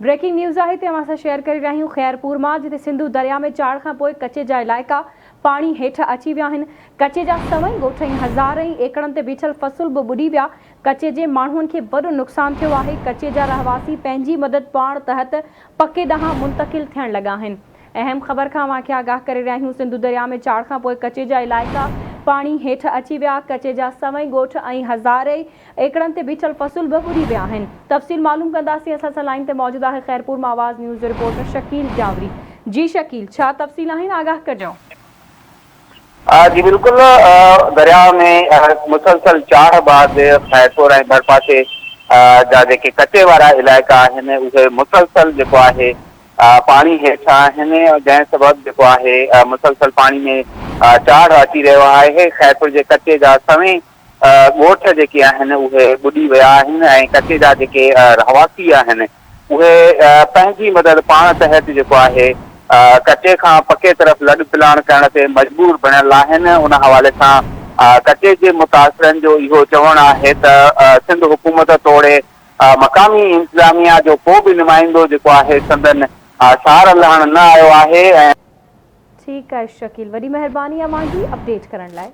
Breaking news آهي تي اوهان سان شيئر ڪري رهيا آهيون خيرپور مان جتي سنڌو درياء ۾ چاڙهه کان پوء ڪچي جا علائقا پاڻي هيٺ اچي ويا آهن ڪچي جا سوين ڳوٺ ۽ هزارين ايڪڙن تي بيٺل فصل به ٻڏي ويا ڪچي جي ماڻهن کي وڏو نقصان ٿيو آهي ڪچي جا رهواسي پنهنجي مدد پاڻ تحت پڪي ڏانهن منتقل ٿيڻ لڳا آهن. اهم خبر کان اوهان کي آگاهه ڪري رهيا آهيون سنڌو درياء ۾ چاڙهه کان پوء ڪچي جا علائقا پاڻي هيٺ اچي ويا ڪچي جا سوين ڳوٺ ۽ هزارين ايڪڙن تي بيٺل فصل به ٻڏي ويا آهن تفصيل معلوم ڪنداسين اسان سان لائين تي موجود آهي خيرپور مان آواز نيوز جو رپورٽر شڪيل جاوري جي شڪيل ڇا تفصيل آهن آگاهه ڪجو. جي بلڪل درياء ۾ مسلسل چاڙهه بعد خيرپور ۽ ڀرپاسي جا جيڪي ڪچي وارا علائقا آهن اهي مسلسل جيڪو آهي پاڻي هيٺ آهن جنهن سبب جيڪو آهي مسلسل پاڻي ۾ چاڙهه اچي رهيو آهي خيرپور جي ڪچي جا سوين ڳوٺ جيڪي آهن اهي ٻڏي ويا آهن ۽ ڪچي جا جيڪي رهواسي آهن اهي پنهنجي مدد پاڻ تحت جيڪو آهي ڪچي کان پڪي طرف لڏ پلاڻ ڪرڻ تي مجبور بڻيل آهن ان حوالي سان ڪچي جي متاثرن جو اهو چوڻ آهي ته سنڌ حڪومت توڙي مقامي انتظاميا جو ڪو به نمائندو جيڪو آهي سندن سار لهڻ نه آيو آهي ۽. ٺيڪ آهي شڪيل وڏي مهرباني اوهان جي اپڊيٽ ڪرڻ لاء.